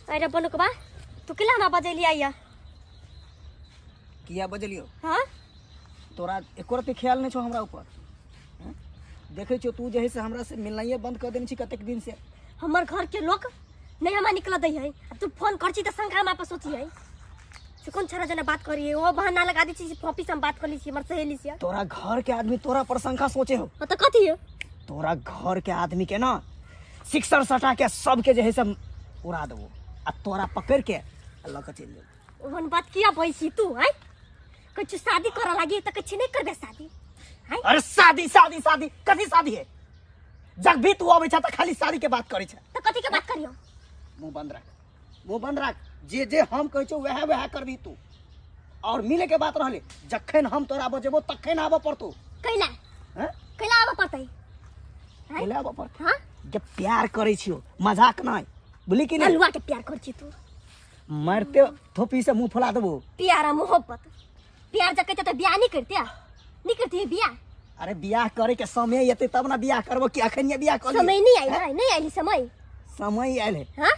अरे बनुकबा, तू किला हमरा बजेली आइया? किया बजलियो? हाँ। तोरा एको रत्ती ख्याल नहीं छौ हमरा ऊपर, हैं? देखै छियौ तू जे है से हमरा से मिलनाइए बंद कऽ देने छी कतेक दिन से। हमर घर के लोग नहीं हमरा निकल दै है, आ तू फोन कर छी त शंका हमरा पर सोची है से कोन छोरा जना बात करी है, ओ बहाना लगा दै छी से पॉपी से हम बात कर ली छी, हमर सहेली से। तोरा घर के आदमी तोरा पर शंका सोचे हो। हाँ, त कथी है? तोरा घर के आदमी के ना सिक्सर सटा के सबके जे है से उड़ा देबो आ तोरा पकड़ के लऽ के चलि जेबो। ओहन बात किया बजै छी तू? आय कहै छी शादी करऽ लागी त कहै छी नहि करबे शादी। आय अरे शादी शादी शादी कथी शादी है? जब भी तू अबै छ त खाली शादी के बात करै छ। त कथी के बात करियो? मुंह बंद रख, मुंह बंद रख। जे जे हम कहै छौ वएह वएह करबी तू। और मिले के बात रहले, जखन हम तोरा बजेबो तखन आबऽ पड़तो। कैला? हैं? कैला आबऽ पड़तै? हैं? कैला आबऽ पड़तै? हाँ? जब प्यार करै छियो मजाक नहीं, बुझली कि नहीं? अलुआ के प्यार कर छी तू। मरते थोपी से मुंह फुला देबो। प्यार आ मोहब्बत, प्यार जब कहते त बियाह नहीं करते, नहीं करती है बियाह। अरे बियाह करे के समय एते तब ना बियाह करबो कि अखन ये बियाह कर लियै? समय नहीं आयल है, नहीं आयल समय। समय आयल है। हाँ?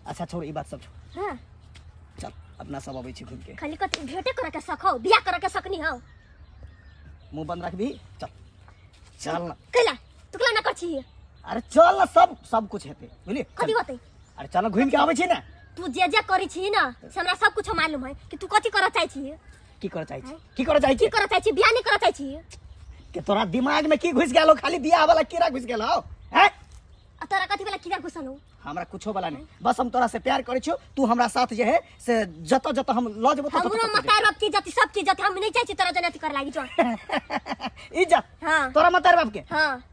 अच्छा छोड़ ई बात सब छोड़। हाँ। चल अपना सब अबै छी घूम के। खाली कथी भेटे करे के शक हौ, बियाह करे के शक नहीं हौ। मुंह बंद रखबी? चल चल ना। कैला तू कैला ना कर छी? अरे चल ना, सब सब कुछ हेतै, बुझली? कथी होतै? अरे चल ना, घूम के आबै छी ना। तू जे जे करै छी ना से हमरा सब कुछ मालूम है कि तू कथी करऽ चाहै छी। की करऽ चाहै छी? की करऽ चाहै छी? की करऽ चाहै छी? बियाह नहीं करऽ चाहै छी। कि तोरा दिमाग में की घुस गेल हो? खाली बियाह वाला कीड़ा घुस गेल हो, हैं? आ तोरा कथी वाला कीड़ा घुसल हो? हमरा कुछो वाला नहीं, बस हम तोरा से प्यार करै छियौ, तू हमरा साथ जे है से जतऽ जतऽ हम लऽ जेबौ ततऽ हमरो ततऽ मतार बाप की इज्जत, सब की इज्जत, हम नहीं चाहै छी तोरा जने अथी करे लागी। जो जेबौ। इज्जत? हाँ। तोरा मतार बाप के? हाँ।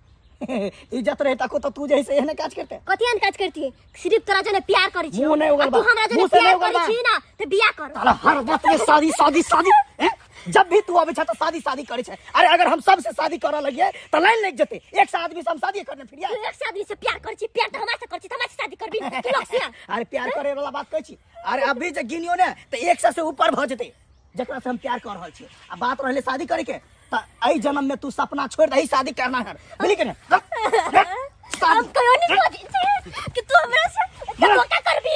इज्जत रहे तको तो तू जे है से एहने काज करते। कथी एहन काज करती? सिर्फ तोरा जने प्यार करै छी। मुंह नहीं उगलबा। तू हमरा जने मुंह से प्यार नहीं उगलबा। करै छी ना त बियाह कर। साला हर बात में शादी शादी शादी, हैं? जब भी तू आबै छ त शादी शादी करै छै। अरे अगर हम सबसे शादी करऽ लगिए त लाइन लागि जेतै, एक सौ आदमी से हम शादी करने फिरिया। तू एक सौ आदमी से प्यार करै छी, प्यार त हमरा से करै छी त हमरा से शादी करबी तू लोग से? अरे प्यार करे वाला बात कहै छी। अरे अभी जे गिनियो ने त एक सौ से ऊपर भऽ जेतै जकरा से हम प्यार कर रहल छी। आ बात रहले शादी करे के त एहि जन्म में तू सपना छोड़ दही शादी करना है, बुझली कि नहीं? शादी। हम कहियो नहीं सोचै छी कि तू हमरा से धोखा करबी।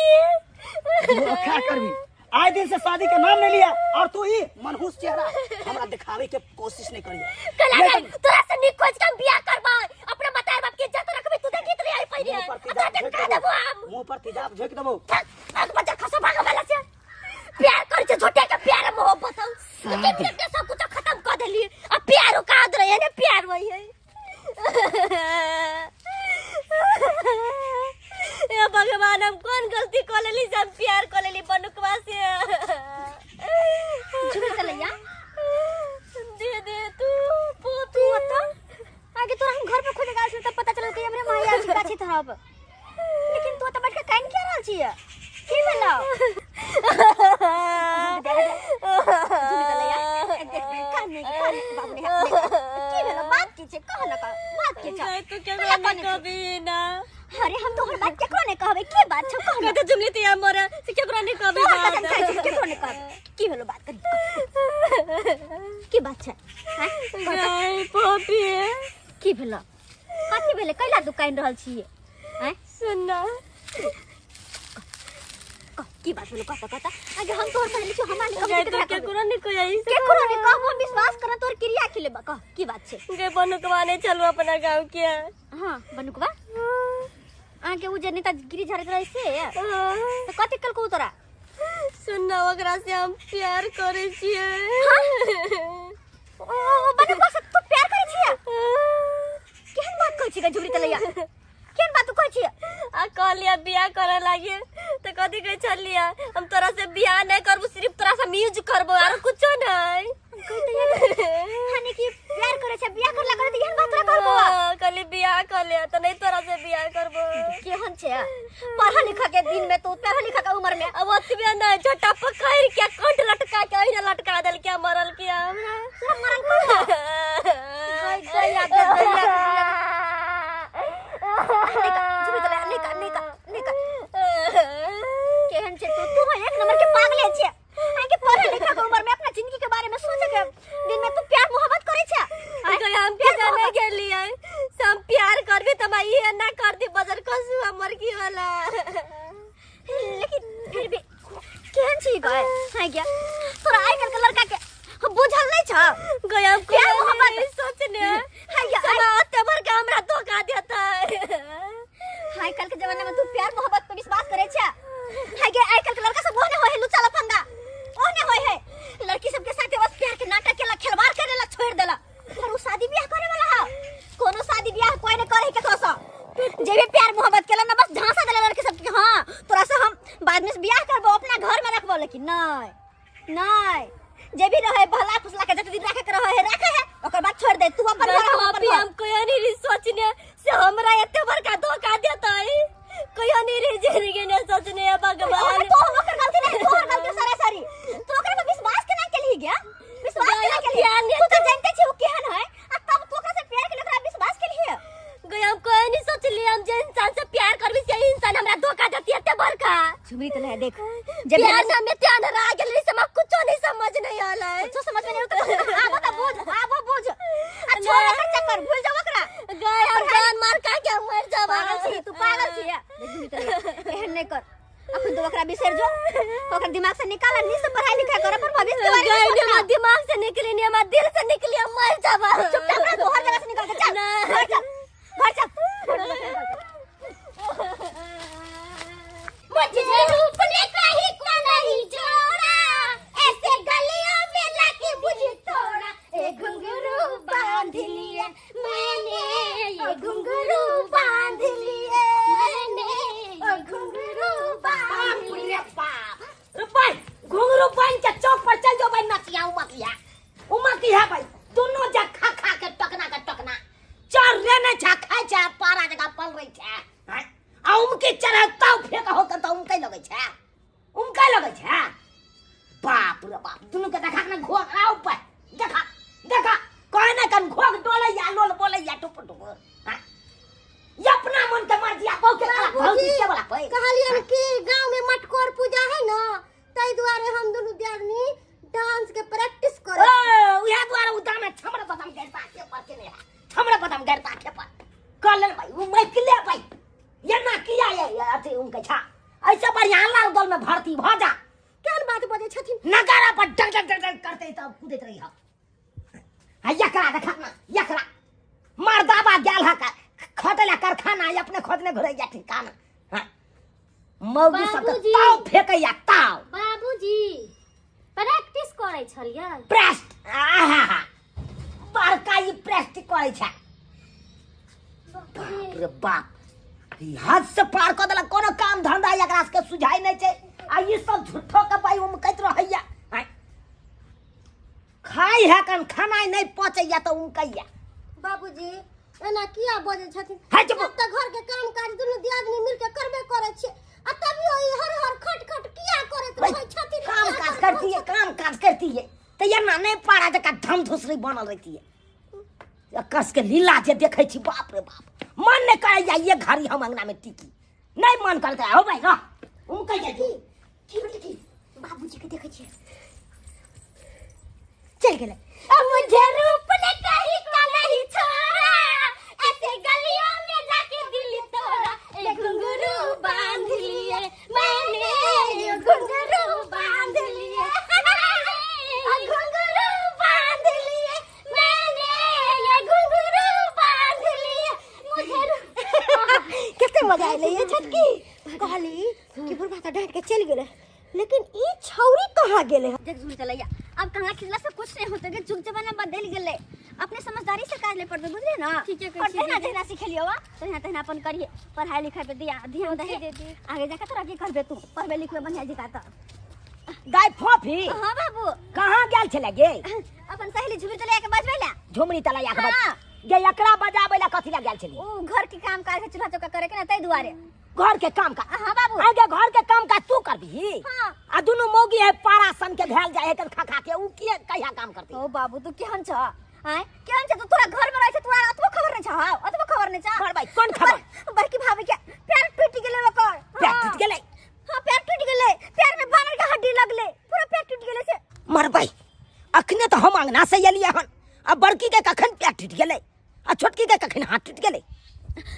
धोखा करबी? आए दिन से शादी के नाम नहीं लिया और तू ही मनहूस चेहरा हमरा दिखावे के कोशिश नहीं करिया। कला नहीं नहीं, तोरा से निक खोज के हम बियाह करबै, अपना मतार बाप के इज्जत रखबै। तू देखित रही आई पहिने। मुंह पर तोरा तेजाब देखा झोंकि देबो देबो। हम। मुंह पर तेजाब झोंकि देबो। भाग, भाग बच्चा खसो भाग वाला से। प्यार कर छे झूठे के प्यार मोहब्बत हौ। तू शादी। के मिनट के सब कुछ खत्म कर देली, अब प्यार का रहे ने प्यार वही है। हे भगवान, हम कौन गलती कर लेली से हम प्यार कर लेली बनुकवा से? झूठ चलैया। दे दे तू पोती। तू अत आगे तोरा हम घर पे खोजे गेल छी तब पता चलल कि हमरे माई आयल छी गाछी तरफ, लेकिन तू त बैठ के कान किया रहल छी? की भेलौ? कान नहीं, कान बाबू ने की भेलौ? बात की छै? कह न, कह बात की छै? नहीं तू तोरा केकरो कोने नहीं छै? कहबी ना। अरे हम तोहर बात केकरो नहीं कहबै, के बात छौ कह न। कते जुमली तिया मोरे से केकरो नहीं कहबी तोहर बात। कसम खाइ छी केकरो नहीं कहबै। की भेलौ बात करी, की बात छै? हैं? कह त। गई पॉपी। की भेलौ? कथी भेलै? कैला तू कानि रहल छी? हैं? सुन ना। कह, की बात भेलौ? कह त, कह त। आगे हम तोहर सहेली छियौ, हमरा नहीं कहबै गई त तू केकरा कहबै? केकरो नहीं कहबी। केकरो नहीं कहबो, हम विश्वास कर तोहर क्रिया खिलेबा। कह की बात छै? गई बनुकवा नहीं चलू अपना गांव के। हाँ बनुकवा अहाँके उ जे नेतागिरी झाड़ैत रहै से तऽ कथी केलकौ उ तोरा? सुन ना, ओकरा से हम प्यार करै छियै। ओ ओ बनुकवा से तू प्यार करै छियै? केहन बात कहै छियै झुमरी तलैया, केहन बात तू कहै छियै? आ कहलिया बियाह करे लागी तऽ कथी कहै छलिया? हम तोरा से बियाह नहीं करबो, सिर्फ तोरा से यूज करबो आरो कुछो नहीं। हानि कि प्यार करै छै, बियाह करला करे तऽ एहन बात तोरा कहलकौ? हाँ, कहली बियाह कर लिया तऽ नहीं तोरा से बियाह करबो। केहन छै पढ़ल लिखल के दिन में, तू पढ़ल लिखल के उम्र में? अब ओतबे नहीं, झोटा पकड़ के कंठ लटका के ओहिना लटका देल के मरल के हमरा। तोरा मरल कौन? गई गई गे गई नहीं कर, नहीं कर, नहीं कर। केहन छै तू? तू एक नंबर के पागले छै। आके पढ़े लिखे के उम्र में अपना जिंदगी के बारे में सोचे के दिन में तू प्यार मोहब्बत करे छै? आय, हम के जाने गेलियै से हम प्यार करबी त माई ना कर दी बजर कसुआ मरकी वाला। लेकिन गए हां क्या तोरा आइ काल्हि के लड़का के बुझल नहीं छ गया प्यार मोहब्बत सोचने हां क्या साला अत्ते भर के हमरा धोखा देता है आइ काल्हि के जमाना में तू प्यार मोहब्बत पे विश्वास करे छ हां गे आइ काल्हि के लड़का सब ओहने होय है लुच्चा लफंगा ओहने होय है लड़की सब के साथे बस प्यार के नाटक केला खिलवाड़ करेला छोड़ देला पर उ शादी ब्याह करे वाला है कोनो शादी ब्याह कोई नहीं करे केकरो से जे भी प्यार मोहब्बत केला ना बस झांसा देला लड़की सब के हां तोरा से हम बाद में ब्याह करबो अपना घर में रखबो लेकिन नहीं नहीं जे भी रहे बहला फुसला के जते दिन रखे के रहे है रखे है ओकर बाद छोड़ दे तू अपन घर हम अपन अभी घर हम कोई नहीं री सोचने से हमरा एते बड़का धोखा देता है कोई नहीं री जिंदगी ने सोचने है भगवान तो ओकर गलती नहीं तोहर गलती सारा सारी तू ओकरा पर विश्वास केना केलही गया विश्वास केना केलही तू तो जानते छी ओ केहन है आ तब तू ओकरा से प्यार केलही ओकरा विश्वास केलही गया हम कोई नहीं सोचली हम जे इंसान से प्यार करबी से इंसान हमरा धोखा देती है बड़का झुमरी तो है देख जब प्यार ना में ध्यान रहा गेल रही समझ कुछो नहीं समझ नहीं आला है कुछो समझ में नहीं आता आबो तो बुझ आबो बुझ आ छोड़ एकर चक्कर भूल जाओ ओकरा गए हम जान मार का के मर जाब पागल छी तू पागल छी देख झुमरी तो एहन नहीं कर अखन तो ओकरा बिसर जो ओकर दिमाग से निकाल आ नी से पढ़ाई लिखाई कर अपन भविष्य के बारे में गए सोचना हमार दिमाग से निकली नहीं हमार दिल से निकली हम मर जाब चुपचाप रह तू हर जगह से निकल के चल घर चल घर चल मुझे रूप ने कहीं को नहीं जोड़ा ऐसे गलियों में लाके मुझे तोड़ा ए घुंघरू बांध लिए मैंने ये घुंघरू बांध लिए मैंने ये घुंघरू बांध लिए रुपए घुंघरू बांध के चौक पर चल जो भाई नचिया उमकिया उमकिया भाई दोनों जा खा खा के टकना के टकना चर रे ने छा खाय छा पारा जगह पल रही छा हैं? आ उमके चढ़ ताव फेंक हो के त उमकै लगै छा उमकै लगै छा बाप रे बाप दुनू के देखा ने घोघरा ऊपर देखा देखा कहे ने कन घोघ डोलैया लोल बोलैया टुप टुप हैं? ये अपना मन के मर्जी आ बहु के कला भौजी से वाला पे कहलियन कि गांव में मटकोर पूजा है ना ताहि दुआरे हम दुनू दियादनी डांस के प्रैक्टिस ओ करे उहे दुआरे उ दामे छमड़ बदाम गैर पाखे पर के ने छमड़ बदाम गैर पाखे पर कहलन भाई उ मैकले भाई ये ना किया ये अथी उनके छा ऐसे बढ़िया लाल दल में भर्ती भ जा केहन बात बजै छथिन नगारा पर डग डग डग डग करते तब कूदैत रही हा यकरा देखा ना यकरा मर्दाबा गेल हा का खटला कारखाना ये अपने खोजने घुरे जा ठिकाना हाँ मौगी सब बाबूजी। ताव फेंकैया ताव बाबूजी प्रैक्टिस करै छलियै प्रेस्ट आहा हा बड़का ई प्रेस्ट करै छै बाप रे बाप ई हद से पार कऽ देलक कोनो काम धंधा एकरा सबके सुझाइ नहि छै आ ई सब झूठो के पाइ उमकैत रहैया आँय। खाइ है कन खानाइ नहि पचैया तऽ उमकैया बाबूजी एना किया बजै छथिन है चुप। अब तऽ घर के काम काज दुनू दियादनी मिल के करबे करै छियै आ तभियो ई हर हर खट खट किया करैत रहै छथिन काम किया काज करैत करती है काम काज करती है तऽ एना नहि पारा जकाँ धम धुसरी बनल रहती है कस के लीला जे देखै छी बाप रे बाप मन नहि करैया ये घड़ी हम अंगना में टिकी नहि मन करतै हो भाई रह उमकै जाइ छी की भेलै की बाबूजी के देखै छियै चल गेलै अब मुझे रूप ने कहीं का नहीं छोड़ा ऐसे गलियों में जाके दिल तोड़ा एक घुंघरू बांध लिए मैंने ये घुंघरू बांध लिए घुंघरू बांध लिए मैंने ये घुंघरू बांध लिए मुझे कते मजा आइले ये छटकी कहली कि बुढ़बा तऽ डांट के चलि गेलै लेकिन ई छौरी कहाँ गेलै देख झूठ चलैया अब कहाँ खिचला से कुछ नहीं होते जुग जमाना बदल गेलै अपने समझदारी से काज ले पड़ते बुझलिए ना ठीके कहै और छी तहिना दीदी। जहिना सिखेलियो वा तहिना तहिना अपन करिए पढ़ाई लिखाई पे ध्यान ध्यान दे दीदी। आगे जाके तोरा की करबे तू पढ़बे लिखबे बढ़िया जिका तऽ गाय फोफी हाँ बाबू कहाँ गेल छलै गे अपन सहेली झुमरी तलैया के बजबै ला झुमरी तलैया के हाँ। गे एकरा बजाबै ला कथी ला गेल छली ऊ घर के काम काज के चूल्हा चौका करे के ना ताहि दुआरे घर के काम काज हाँ बाबू आगे घर के काम काज तू करबी हाँ। आ दुनू मौगी है पारा सन के भेल जाए है खा खा के ऊ के कहिया काम करती ओ बाबू तू केहन छ आय केहन छ तू तोरा घर में रहै छ तोरा अतबो खबर नहीं छ हाँ अतबो खबर नहीं छ मर भाई कोन खबर बड़की भाभी के पैर टूट गेलै ओकर पैर हाँ। टूट गेलै हाँ पैर टूट गेलै पैर में बानर के हड्डी लगलै पूरा पैर टूट गेलै से मर भाई अखने तो हम अंगना से एलियै हन आ बड़की के कखन पैर टूट गेलै आ छोटकी के कखन हाथ टूट गेलै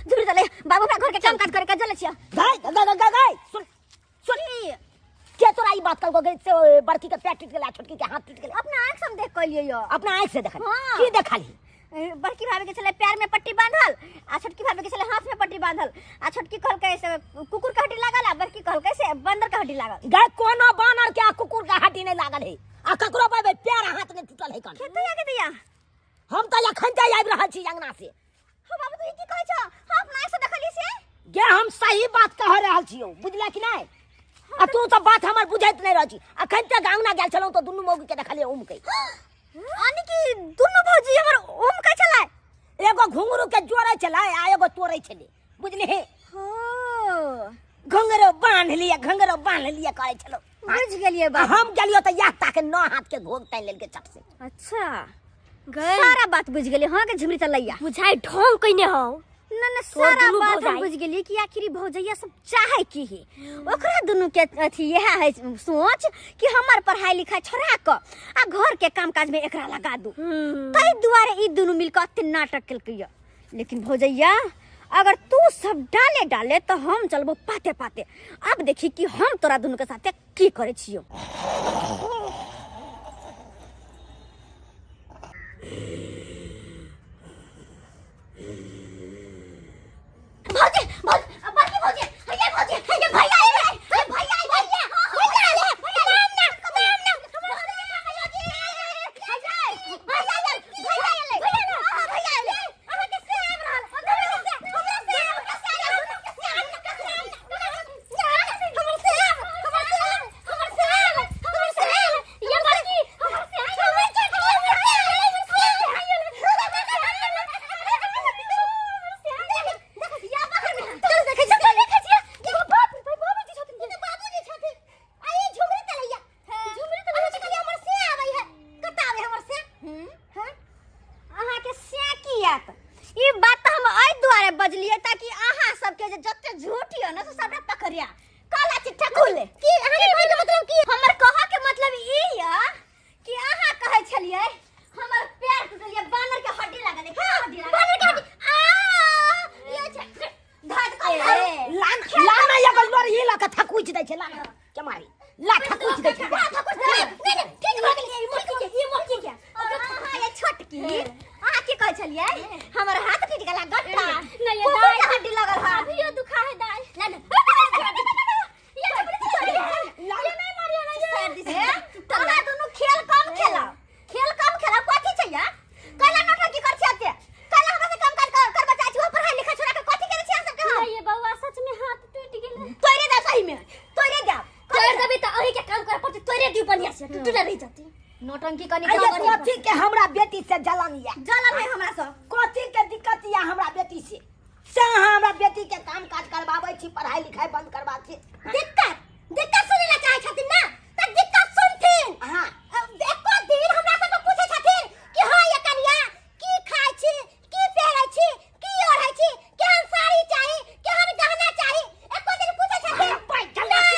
झुर चले बाबू हमरा घर के काम काज करे के चले छियै गाय गाय गाय गाय सुन सुन के तोरा ई बात कहलको से बड़की के पैर टूट गेलै छोटकी के हाथ टूट गेलै? अपना आँख से हम देख के लिए यो। अपना आँख से देखल? हाँ। की देखलही? बड़की भाभी के छलै पैर में पट्टी बांधल आ छोटकी भाभी के छलै हाथ में पट्टी बांधल आ छोटकी कहलकै से कुकुर के हड्डी लागल आ बड़की कहलकै से बंदर के हड्डी लागल। गए कोनो बानर के आ कुकुर के हड्डी नहीं लागल है आ ककरो बाबे पैर आ हाथ नहीं टूटल है कन। खेतो या के दैया? हम तऽ एखन तऽ आबि रहल छी अंगना से। हो बाबू, तू ई की कहै छ? हम अपना आँख से देखलियै से। गे हम सही बात कह रहल छियौ, बुझले कि नहीं? आ तू तऽ बात हमर बुझैत नहीं रहल छी। अखन तक अंगना गेल छलहुँ तऽ दुनू मौगी के देखलियै उमकै। यानी कि दुनू भौजी हमर उमकै छलै? एगो घुंघरू के जोड़ै छलै आ एगो तोड़ै छलै, बुझलिही? हो घुंघरू बान्ह लिअ, घुंघरू बान्ह लिअ करै छलौ। बुझ गेलियै आ बात। हम गेलियो तऽ याह ताके नौ हाथ के घोघ तानि लेलकै चट से। अच्छा गए सारा बात बुझ गेलियै। हाँ के झुमरी तलैया बुझाइ ढोंग कइने हौ न न तोर सारा दुनू बात हम भौजाई। बुझ गेलियै कि आखिर ई भौजैया सब चाहे की है। ओकरा दुनू के अथी इएह है सोच कि हमर पढ़ाई लिखाई छोड़ा क आ घर के काम काज में एकरा लगा दू, ताहि दुआरे ई दुनू मिलकर अते नाटक केलकै यऽ। लेकिन भौजैया अगर तू सब डाले डाले तो हम चलबो पाते पाते। अब देखी कि हम तोरा दुनू के साथे की करे छियो। भौजी, भौजी, बड़की भौजी, ये भौजी, ये भैया आइले, ये भैया आइले, भैया आइले, राम ना, राम ना, भैया आइले, भैया आइले, भैया आइले, भैया ना, हाँ, भैया आइले, अहाँ के से आबि रहल, हमरा से, हमरा से, हमरा से, हमरा से, हमर से, हमर से, हमर से, हमर से, ये बड़की, हमर से, हमर से, अहाँके से की आयत? ई बात तऽ हम एहि दुआरे बजलियै ताकि अहाँ सबके जे जते झूठ यऽ ने से सबटा पकड़िया काला चिट्ठा खुले। की अहाँके कहै के मतलब की? हमर कहऽ के मतलब ई यऽ कि अहाँ कहै छलियै हमर पैर टूटल ये बानर के हड्डी लागल है। हड्डी लागल, बानर के हड्डी आ ये छै धर कऽ लान लाना एगो लोरही लऽ कऽ थकुचि दै छै। लाना के मारी ला थकुचि दै छै। हाँ, थकुच दे। नहीं, नहीं, ठीक भऽ गेलै, ई मोटकी के, ई मोटकी के। अहाँ ये छोटकी, अहाँ की कहै छलियै? हमर हाथ टूटि गेला गट्टा। नहीं, ये कुकुर दाइ। के हड्डी लागल है। अभियो दुखा है दाइ। ला ना। ये लान तोरा दुनू खेल कम खेला, खेल कम खेला। कथी छै यार? कैला नौटंकी कर छी एते? कैला हमरा से कम काज कर करबा चाहै छी? ओ पढ़ाई लिखाई छोड़ा के कथी करै छी अहाँ सबके हम? नहीं ये बौआ, सच में हाथ टूट गेलै। तोड़े दे, सही में तोड़े दे। तोड़ देबै तऽ अही के काम करे पड़तै। तोड़े दियौ बढ़िया से, टूटले रहि जतै। नौटंकी कनी अरे कम करही। कथी के हमरा बेटी से जलन या? जलन है हमरा से। कथी के दिक्कत या हमरा बेटी से? से अहाँ हमरा बेटी के काम काज करबाबै छी, पढ़ाई लिखाई बंद करबा छी। दिक्कत दिक्कत सुनै ला चाहै छथिन ना त दिक्कत सुनथिन। हाँ। अब एको दिन हमरा सबके पूछै छथिन कि हाँ ये कनिया की खाइ छी, की पहिरै छी, की ओढ़ै छी, केहन साड़ी चाही, केहन गहना चाही, एको दिन पूछै छथिन? नहि,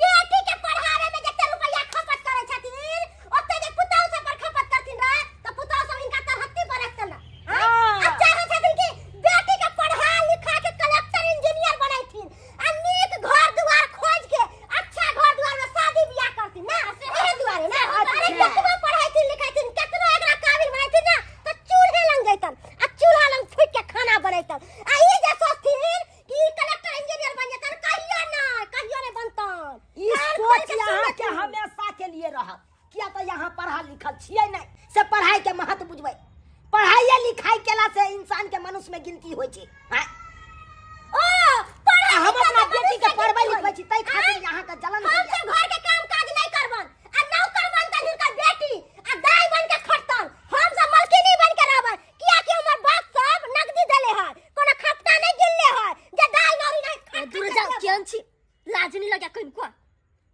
बेटी के पढ़ावे में जते रुपैया खपत करै छथिन ओते जे पुतहु सब पर खपत करथिन रह त पुतहु सब हिनका तरहत्ती पर रखतन ना। आ चाहै छथिन कि बेटी के पढ़ा लिखा के कलेक्टर इंजीनियर बनैथिन आ नीक घर दुआर खोज के अच्छा घर दुआर में शादी बियाह करथिन ना, एहे दुआरे ना। अरे केतनो पढ़ैथिन लिखैथिन, केतनो एकरा काबिल बनैथिन ना त चूल्हे लंग जैतन आ चूल्हा लंग फूक के खाना बनैतन। आ ई जे सोचथिन कि ई कलेक्टर इंजीनियर बन जेतन, कहियो ना, कहियो नहीं बनतन। ई कान खोल सोच के यहाँ के सुनथिन। हमेशा के लिए रहत, किया तऽ यहाँ पढ़ल लिखल छियै नहि से पढ़ाई के महत्व बुझबै। पढ़ाइए लिखाई केला से इंसान के मनुष्य में गिनती होइ छै। हाँ? ओ पढ़ाई हम अपना लिखाई बेटी के मनुष्य पढ़बै गिनती लिखबै छी ताहि खातिर आँय? यहाँ के जलन हम होइया। सब घर के काम काज नहीं करबन आ नौकर बनतन हिनकर बेटी आ दाई बन के खटतन, हम सब मलकिनी बन के रहबन, किया कि हमर बाप सब नगदी देले है, कोनो खपटा नहीं गिनले है जे दाई नौरी नहीं खट दूर खट जाओ के केहन छी, लाज नहीं लगा कनिको?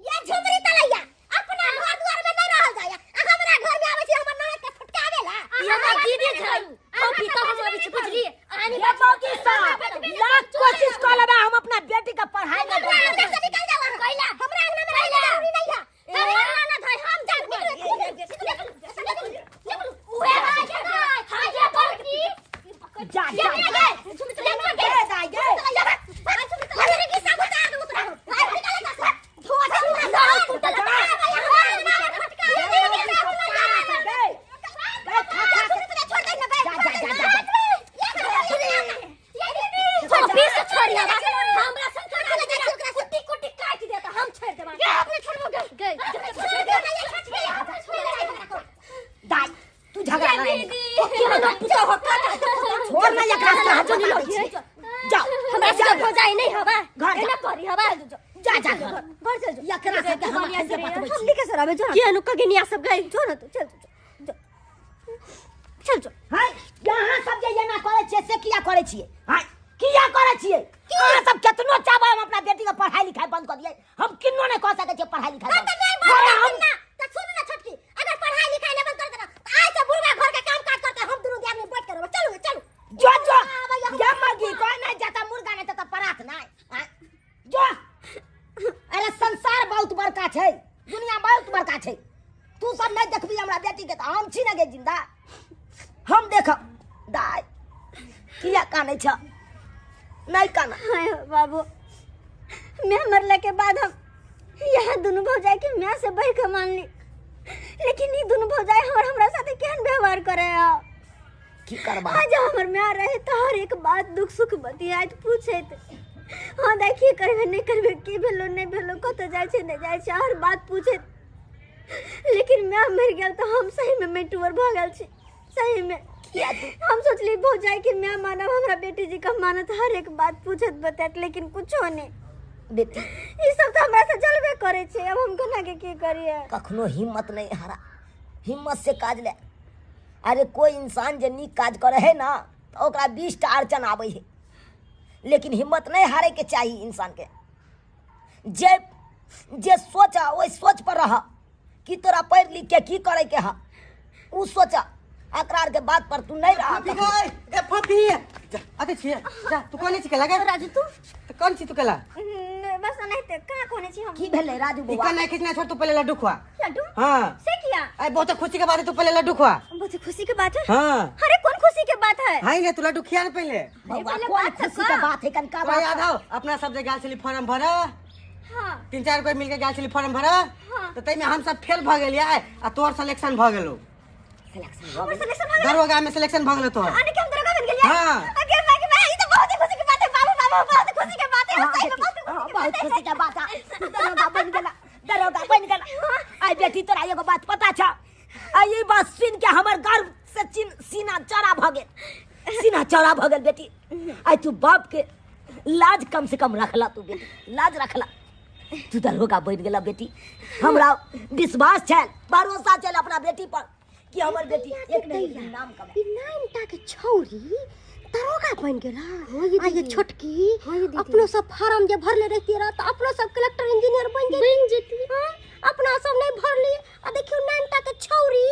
ये झुमरी तलैया अपना घर द्वार में नहीं रहल जाया आ हमरा घर में आबै छी हमर ननद के फटकावेला। ई हमर दीदी छल कॉफी तब हम अबै छी, बुझलियै? आनी ये मौगी साहब लाख कोशिश कऽ लेबै, हम अपना बेटी के पढ़ाई नहि हमरा बंद अंगना करबै। से निकल जाओ अहाँ। कैला हमरा अंगना में रहै के जरूरी नहीं है। हमरा अंगना धइ हम जान निकलू। उहे बात है हां ये बड़की। जा जा जा गे गे दाइ गे। तलैया, करी हवा हमरा संसार से लगा ओकरा कुट्टी कुट्टी काट देता हम छोड़ देबा के अपने छोड़बो गए गए छोड़ दे ना ये छोड़ दे छोड़ दे दाई तू झगड़ा ना के ना पुता हो का छोड़ ना एकरा से हाथ नहीं लगी जाओ हमरा से हो जाई नहीं हवा घर जा। एना करी हवा जा जा घर घर चल जो एकरा से के हम अखन से बतबै हम लिखे सर अबे जो के अनु कगिनिया सब गए जो ना तू चल जो चल जो हाय यहाँ सब जे एना करै छियै से किया करै छियै हाय किया करै छियै अहाँ सब केतनो चाहबै हम अपना बेटी के पढ़ाई लिखाई बंद कऽ दियै हम किन्नो नहि कऽ सकै छियै पढ़ाई लिखाई हाँ, बंद। तो नहीं बंद अरे कर हम ना तो सुन ना छोटकी अगर पढ़ाई लिखाई नहीं बंद कर देना तो आज से बुढ़वा घर का काम काज करते हम दोनों आदमी बैठ कर चलो चलो जो जो ये मर्गी कोई नहीं जाता मुर्गा नहीं जाता परात नहीं आँय? जो अरे संसार बहुत बड़का छै दुनिया बहुत बड़का छै तू सब नहीं देखबी हमरा बेटी के तऽ हम छी ना गे जिंदा हम देखब दाय किया कानै छ नहीं काना हाय बाबू मैं मरला के बाद हम यहाँ दोनों भौजाई के मैं से बढ़ के मान ली लेकिन ये दोनों भौजाई हमर हमरा साथे केहन व्यवहार करे है की करबा हाँ जब हमर माय रहे तो हर एक बात दुख सुख बतियाइत पूछैत हाँ दाइ की करबे नहीं करबे की भेलो नहीं भेलो कतऽ जाइ छै नहीं जाइ छै हर बात पूछैत लेकिन माय मरि गेल तऽ हम सही में मेटुअर भऽ गेल छी सही में किया तू हम सोचली भौजाई के माय मानब हमरा बेटी जी का मानत हर एक बात पूछत बतायत लेकिन कुछो नहीं बेटी ई सब तऽ हमरा से जलबे करै छै अब हम केना के की करिए कखनो हिम्मत नहीं हारा हिम्मत से काज ले अरे कोई इंसान जे नीक काज करे है ना तो ओकरा 20 टा अड़चन आबै है लेकिन हिम्मत नहीं हारे के चाही इंसान के जे जे सोचा ओहि सोच पर रह कि तोरा पढ़ि लिख के की करे के है उ सोचा एकरा आर के बात पर तू नहीं रह फूफी गई ए फूफी जा अते छिए जा तू कोने छी केला गे राजू तू तो कौन छी तू केला न, बस एनाहिते कहाँ कोने छी हम की भेलै राजू ई बौआ कन्ना खींचना छोड़ तू पहले लड्डू खुआ लड्डू हाँ से किया अरे बहुत खुशी के बात है तू पहले लड्डू खुआ बहुत खुशी के बात है हाँ अरे कौन खुशी के बात है हाई ने तू लड्डू खिया ना पहले बौआ पहले कोन बात तो खुशी के कर। बात है कनका तोरा बात याद हो अपना सब जे गेल छली फॉर्म भरा हाँ तीन चार कोई मिलके गेल छली फॉर्म भरा हाँ। तो तैमे हम सब फेल भ गेलियै आ तोहर सिलेक्शन भ गेलो सिलेक्शन हमर सिलेक्शन भऽ गेल दरोगा में सिलेक्शन भ गेलो तोहर आने के हम दरोगा बन गेलियै हाँ। अगे मैं के मैं ई तो बहुत ही खुशी की बात है बाबू बाबू बहुत खुशी के बात है हाँ, सही में बेटी, बहुत हाँ, खुशी बहुत खुशी के के बात है दरोगा बन गेला दरोगा बन गेला आई बेटी तोरा एगो बात पता छ आई ई बात सुन के हमर गर्व से सीना चौड़ा भ गेल सीना चौड़ा भ गेल बेटी आई तू बाप के लाज कम से कम रखला तू बेटी लाज रखला तू दरोगा बन गेला बेटी हमरा विश्वास छल भरोसा छल अपना बेटी पर कि हमर बेटी एक नहीं एक दिन नाम कमाए ई नाइन टा के छौरी दरोगा बन गेला आ ये छोटकी अपनो सब फार्म जे भरले रहती रह त अपनो सब कलेक्टर इंजीनियर बन जेती बन जेती हां अपना सब नहीं भरली आ देखियो नाइन टा के छौरी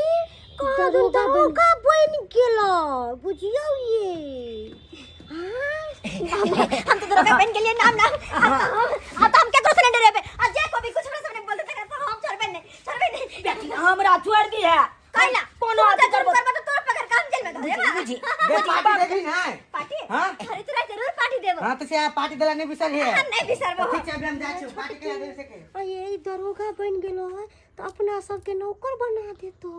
कहाँ दरोगा बन गेला बुझियो ये हम तो दरोगा बन गेलियै नाम नाम अब तो हम केकरो से नहीं डरेबे आ जे को भी कुछ हमरा सामने बोलते तो हम छोड़बे नहीं छोड़बे नहीं बेटी हमरा छोड़ दी है कैला कोनो तू अथी तो करबो करबो तो तोर पकड़ के हम जेल में धरेबा बुझी बे पार्टी देबी ना पार्टी हाँ? अरे तोरा जरूर पार्टी देबो हाँ तो से पार्टी देला नहीं बिसर है हम नहीं बिसरबो ठीक छै अभी हम जाइ छी पार्टी के देबे से के आ ये ई दरोगा बन गेलो है तो अपना सबके नौकर बना देतो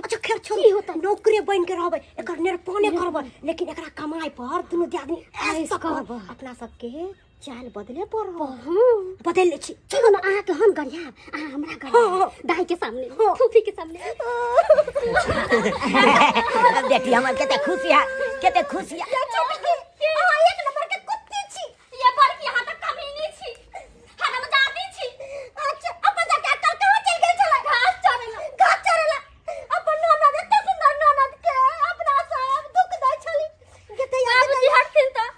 अच्छा खैर छोड़ की होता नौकरे बन के रहबै एकर निरपने करबै लेकिन एकरा कमाई पर दुनू दियादनी ऐश करबै अपना सबके चाल बदले पर बदल ले छी चलो ना अहाँ के हम गरियाब अहाँ हमरा गरियाब दाई के सामने फूफी के सामने बेटी हमर कते खुशी है कते खुशी है अहाँ एक नंबर के कुत्ती छी ये बड़की अहाँ तऽ कमीनी छी हरामजादी छी अच्छा अपन जाके अक्कल कहाँ चल गेल छला घास चरेला घास चरेला अपन ननद एते सुंदर ननद के अपना सब दुख दै छली गेते बाबूजी हटथिन तऽ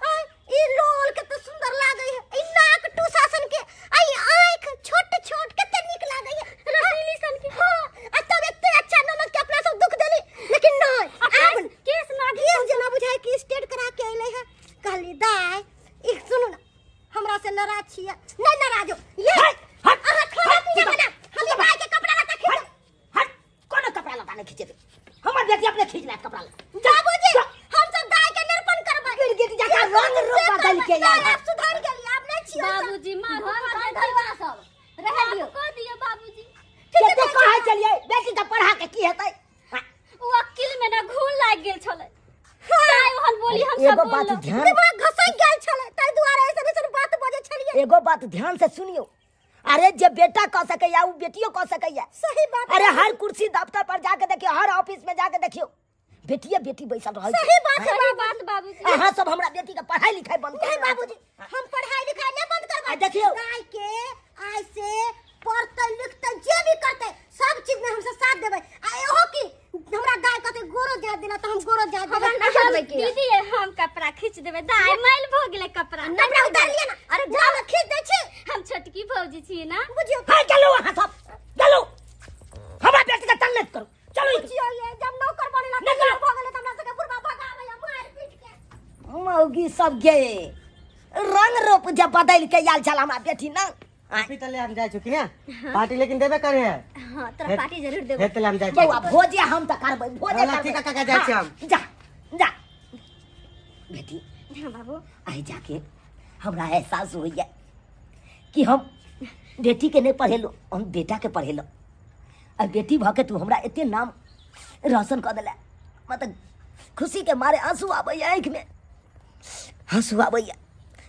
ई लोल कते सुंदर लागै है ई नाक टूसा सन के आ ई आँख छोट छोट कते नीक लागै है रसीली सन के हाँ आ तब एते अच्छा ननद के अपना सब दुख देली लेकिन नहीं आब केस ना केस जेना बुझाय कि स्टेट करा के अइलै है कहली दाय ई सुनू ना हमरा से नाराज छियै नहीं नाराज हो ये अहाँ खाना पीना बना हम ई भाई के कपड़ा लत्ता खींच हट कोनो कपड़ा लत्ता नहीं खींचे हमर बेटी अपने खींच लेत कपड़ा लत्ता बाबूजी हम सब दाय के निर्पण करबै गिर गिर जाका रंग रूप बदल के यार आप सुधर गेली आप नहीं छियै बाबूजी माँ धन धन सब रह दियो कह दियो बाबूजी कते कहै चलिए बेटी के पढ़ा के की हेतै ओ अकिल में ना घून लाग गेल छलै ताই ओहन बोली हम सब एगो बात बोललहुँ ध्यान दिमाग घसक ठोक गेल छलै, ताहि दुआरे ऐसन ऐसन बात बजै छलियै। एगो बात ध्यान से सुनियो, अरे जे बेटा कह सकैया उ बेटियो कह सकैया। सही बात। अरे हर कुर्सी दफ्तर पर जाके देखियो, हर ऑफिस में जाके देखियो, बेटिए बेटी बैसल रहल छै। सही बात है। सही बात बाबूजी। अहाँ सब हमरा बेटी के पढ़ाई लिखाई बंद नहीं कर। बाबूजी, हम पढ़ाई लिखाई नहीं बंद करबै। आ देखियौ। गाय के आइ से पढ़तै लिखतै जे भी करतै सब चीज में हमसे साथ देबै। आ एहो की हमरा गाय कहतै गोरो जाय देला तऽ हम गोरो जाय देबै। हम दीदी, हम कपड़ा खींच देबै। दाइ, मैल भऽ गेलै कपड़ा। कपड़ा उतार लिअ ना। अरे जाओ ना, खींच दै छी। हम छोटकी भौजी छी ना। बुझियौ। हाय, चलू अहाँ सब चलू, हमरा बेटी के तंग नहि करू, चलू। बुझियौ ये जब नौकर बनेला नहि करू। भऽ गेलै तऽ हमरा सबके बुढ़बा भगाबै मारि पीट के। मौगी सब गे रंग रूप जब बदल के आयल छल हमरा बेटी ना। पार्टी तले हम जाइ छु कि ना? पार्टी लेकिन देबे करे है। हाँ, तोरा पार्टी जरूर देबो। हे तले हम जाइ बौआ, भोजे हम तऽ करबै, भोजे चल, करबै। ठीक है काका, जाइ छी हम। जा जा बेटी। हाँ बाबू। आइ जाके हमरा एहसास होइया कि हम बेटी के नहीं पढ़ेलो, हम बेटा के पढ़ेलो। आ बेटी भऽ के तू हमरा एते नाम रोशन कऽ देला, मतलब खुशी के मारे आंसू आबैया, आँखि में आंसू आबैया।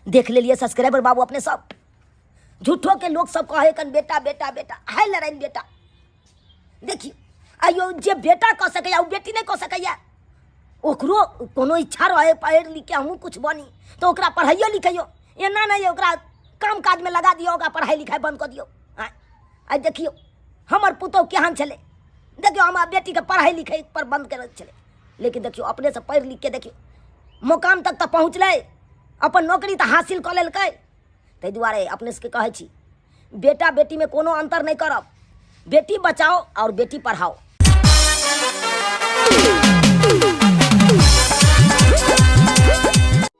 देख लेलिए सब्सक्राइबर बाबू अपने सब, झूठो के लोग सब कहे कन बेटा बेटा बेटा, हाय लड़ाइन बेटा। देखियो आइयो जे बेटा कऽ सकैया ओ बेटी नहीं कऽ सकैया। ओकरो कोनो इच्छा रहे पढ़ि लिख के हमहूँ कुछ बनी, तऽ ओकरा पढ़ाइयो लिखाइयो, एना नहीं ओकरा काम काज में लगा दियौ, ओकरा पढ़ाई लिखाई बंद कऽ दियौ। आँय आइ देखियौ हमर पुतोहु केहन छलै, देखियौ हमरा बेटीके पढ़ाई लिखाई पर बंद करै छलै, लेकिन देखियौ अपने से पढ़ि लिख के देखियौ मुकाम तक तऽ पहुँचलै, अपन नौकरी तऽ हासिल कऽ लेलकै। ताहि दुआरे अपने सबके कहै छी बेटा बेटीमे कोनो अन्तर नहि करब, बेटी बचाओ और बेटी पढ़ाओ।